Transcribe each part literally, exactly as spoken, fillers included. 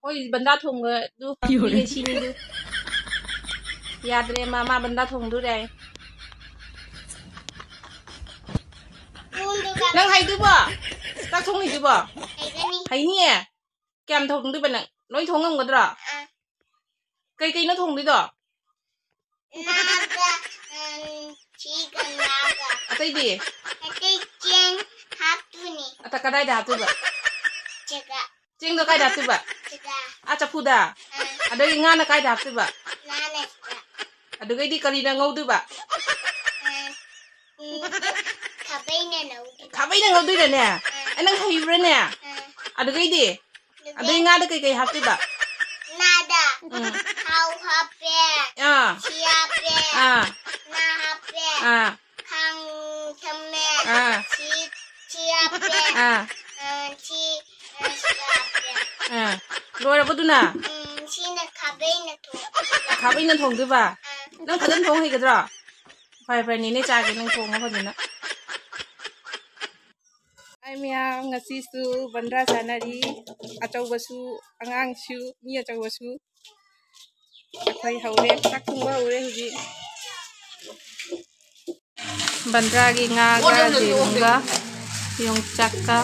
ꯍꯣꯏ, ꯕꯟꯗꯥ ꯊꯣꯡꯕꯗꯨ ꯌꯣꯜꯂꯦ꯫ ꯃꯤꯅ ꯁꯤꯅꯤꯗꯨ꯫ ꯌꯥꯗ꯭ꯔꯦ, ꯃꯥ, ꯃꯥ ꯕꯟꯗꯥ ꯊꯣꯡꯗꯣꯔꯦ ꯍꯥꯏ꯫ ꯅꯪ ꯍꯩꯗꯨꯕꯣ? ꯆꯥꯛ ꯊꯣꯡ ꯍꯩꯗꯨꯕꯣ? ꯍꯩꯒꯅꯤ꯫ ꯍꯩꯅꯤꯌꯦ? ꯀꯌꯥꯝ ꯊꯣꯡꯗꯣꯏꯕ ꯅꯪ? ꯂꯣꯏ ꯊꯣꯡ ꯉꯝꯒꯗ꯭ꯔꯣ? ꯑꯥ꯫ ꯀꯩ ꯀꯩꯅꯣ ꯊꯣꯡꯗꯣꯏꯗꯣ? ꯉꯥꯒ, ꯎꯝ, ꯁꯤꯒ ꯉꯥꯒ꯫ ꯑꯇꯩꯗꯤ? ꯑꯇꯩ ꯆꯦꯡ ꯍꯥꯞꯇꯣꯏꯅꯤ꯫ ꯑꯇ ꯀꯗꯥꯏꯗ ꯍꯥꯞꯇꯣꯏꯕ? ꯆꯦꯒ꯫ ꯆꯦꯡꯗꯣ ꯀꯥꯏꯗ ꯍꯥꯞꯇꯣꯏꯕ? ꯆꯦꯒ꯫ ꯑꯥ, ꯆꯐꯨꯗ? ꯑꯥ꯫ ꯑꯗꯒꯤ ꯉꯥꯅ ꯀꯥꯏꯗ ꯍꯥꯞꯇꯣꯏꯕ? ꯉꯥꯅ ꯁꯤꯗ꯫ ꯑꯗꯨꯒꯩꯗꯤ ꯀꯔꯤꯅ ꯉꯧꯗꯣꯏꯕ? ꯑꯥ, ꯎꯝ, ꯈꯥꯕꯩꯅ ꯉꯧꯗꯣꯏꯕ꯫ ꯈꯥꯕꯩꯅ ꯉꯧꯗꯣꯏꯔꯅꯦ? ꯑꯥ꯫ ꯑꯦ, ꯅꯪ ꯍꯩꯕ꯭ꯔꯅꯦ? ꯑꯥ꯫ ꯑꯗꯨꯒꯩꯗꯤ? ꯑꯗꯨꯒꯩ ꯑꯗꯩ ꯉꯥꯗ ꯀꯩꯀꯩ ꯍꯥꯞꯇꯣꯏꯕ? ꯉꯥꯗ ꯎꯝ꯫ ꯊꯥꯎ ꯍꯥꯞꯄꯦ, ꯑꯥ꯫ ꯁꯤ ꯍꯥꯞꯄꯦ, ꯑꯥ꯫ ꯉꯥ ꯍꯥꯞꯄꯦ, ꯑꯥ꯫ ꯈꯥꯡ ꯊꯝꯃꯦ, ꯑꯥ꯫ ꯁꯤ, ꯁꯤ ꯍꯥꯞꯄꯦ, ꯑꯥ꯫ ꯑꯥ, ꯁꯤ, ꯑꯥ, ꯁꯤ ꯍꯥꯞꯄꯦ꯫ ꯑꯥ꯫ ꯂꯣꯏꯔꯕꯗꯨꯅ? ꯎꯝ, ꯁꯤꯅ ꯈꯥꯕꯩꯅ ꯊꯣꯡ-, ꯈꯥꯕꯩꯅ ꯊꯣꯡꯗꯣꯏꯕ? ꯑꯥ꯫ ꯅꯪ ꯐꯖꯅ ꯊꯣꯡ ꯍꯩꯒꯗ꯭ꯔꯣ? ꯐꯔꯦ, ꯐꯔꯦ, ꯅꯦꯅꯦ ꯆꯥꯒꯦ, ꯅꯪ ꯊꯣꯡꯉꯣ ꯐꯖꯅ꯫ ꯍꯥꯏ ꯃꯌꯥꯝ, ꯉꯁꯤꯁꯨ ꯕꯟꯗ꯭ꯔꯥ ꯆꯥꯅꯔꯤ꯫ ꯑꯆꯧꯕꯁꯨ, ꯑꯉꯥꯡꯁꯨ, ꯃꯤ ꯑꯆꯧꯕꯁꯨ꯫ ꯑꯩꯈꯣꯏ ꯍꯧꯔꯦ, ꯆꯥꯛ ꯊꯣꯡꯕ ꯍꯧꯔꯦ ꯍꯧꯖꯤꯛ꯫ ꯕꯟꯗ꯭ꯔꯥꯒꯤ ꯉꯥꯒ ꯌꯦꯔꯨꯝꯒ ꯌꯣꯡꯆꯥꯛꯀ꯫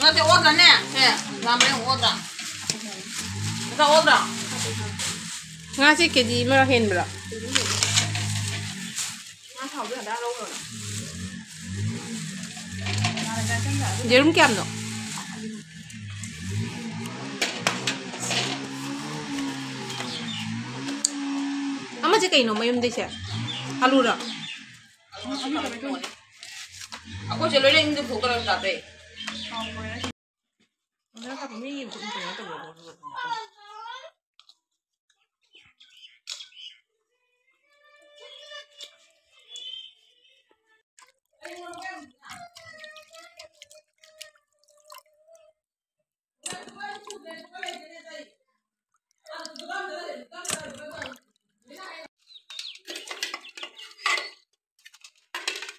ꯅꯠꯇꯦ, ꯑꯣꯠꯇ꯭ꯔꯅꯦ? ꯁꯦ, ꯂꯥꯝꯕ꯭ꯔꯥ ꯌꯦꯡꯉꯨ, ꯑꯣꯠꯇ꯭ꯔꯥ? ꯅꯠꯇ꯭ꯔꯥ, ꯑꯣꯠꯇ꯭ꯔꯥ? ꯉꯥꯁꯦ ꯀꯦ ꯖꯤ ꯑꯃ ꯍꯦꯟꯕ꯭ꯔꯣ? ꯌꯦꯔꯨꯝ ꯀꯌꯥꯝꯅꯣ? ꯑꯃꯁꯦ ꯀꯩꯅꯣ ꯃꯌꯨꯝꯗꯩꯁꯦ? ꯑꯂꯨꯔꯣ? ꯑꯩꯈꯣꯏꯁꯦ ꯂꯣꯏꯅ ꯌꯨꯝꯗ ꯄꯨꯊꯣꯛꯇꯧꯔ ꯆꯥꯗꯣꯏ꯫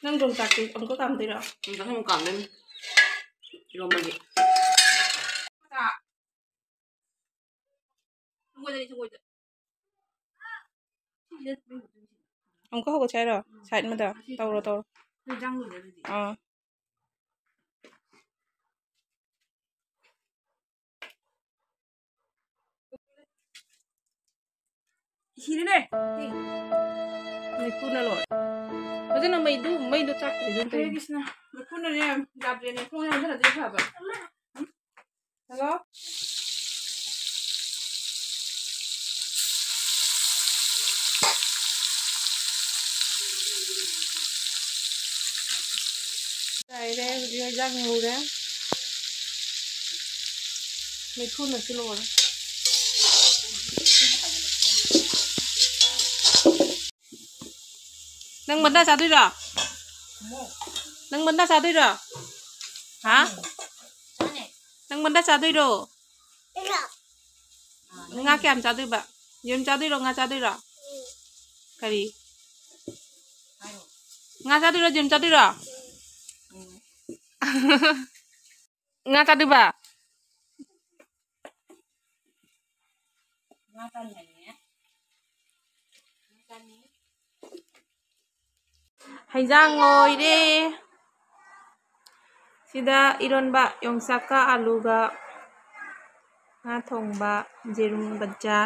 ꯅꯪ ꯌꯣꯡꯆꯥꯛꯇꯤ ꯑꯃꯨꯛꯀ ꯀꯥꯝꯗꯣꯏꯔꯣ? ꯌꯣꯡꯆꯥꯛꯁꯦ ꯑꯃꯨꯛ ꯀꯥꯝꯗꯣꯏꯅꯤ꯫ ꯏꯔꯣꯝꯕꯒꯤ꯫ ꯑꯃꯨꯛꯀ ꯍꯧꯒꯠꯁꯦ ꯍꯥꯏꯔꯣ? ꯁꯥꯏꯠ ꯑꯃꯗ ꯇꯧꯔꯣ, ꯇꯧꯔꯣ꯫ ꯑꯥ꯫ ꯁꯤꯔꯦꯅꯦ꯫ ꯃꯩꯈꯨꯅ ꯂꯣꯏꯔꯦ꯫ ꯐꯖꯅ ꯃꯩꯗꯨ, ꯃꯩꯗꯨ ꯆꯥꯛꯇ꯭ꯔꯤꯗꯨ ꯀꯩꯅꯣ? ꯍꯔꯦ ꯀ꯭ꯔꯤꯁꯅ꯫ ꯃꯩꯈꯨꯅꯅꯦ ꯌꯥꯗ꯭ꯔꯦꯅꯦ꯫ ꯊꯣꯡ ꯍꯥꯡꯖꯜꯂꯗꯤ ꯐꯕ꯫ ꯍꯜꯂꯣ? ꯆꯥꯏꯔꯦ, ꯍꯧꯖꯤꯛ ꯍꯦꯟꯖꯥꯡ ꯉꯧꯔꯦ꯫ ꯃꯩꯈꯨꯅꯁꯨ ꯂꯣꯏꯔꯦ꯫ ꯅꯪ ꯃꯟꯗꯥ ꯆꯥꯗꯣꯏꯔꯣ? ꯅꯪ ꯃꯟꯗꯥ ꯆꯥꯗꯣꯏꯔꯣ? ꯍꯥ? ꯅꯪ ꯃꯟꯗꯥ ꯆꯥꯗꯣꯏꯔꯣ? ꯉꯥ ꯀꯌꯥꯝ ꯆꯥꯗꯣꯏꯕ? ꯌꯦꯔꯨꯝ ꯆꯥꯗꯣꯏꯔꯣ? ꯉꯥ ꯆꯥꯗꯣꯏꯔꯣ? ꯀꯔꯤ? ꯉꯥ ꯆꯥꯗꯣꯏꯔꯣ? ꯌꯦꯔꯨꯝ ꯆꯥꯗꯣꯏꯔꯣ? ꯉꯥ ꯆꯥꯗꯣꯏꯕ? ꯍꯩꯖꯥꯡ ꯂꯣꯏꯔꯦ꯫ ꯁꯤꯗ ꯏꯔꯣꯟꯕ, ꯌꯣꯡꯆꯥꯛꯀ ꯑꯂꯨꯒ, ꯉꯥ ꯊꯣꯡꯕ, ꯌꯦꯔꯨꯝ ꯕꯖꯥ꯫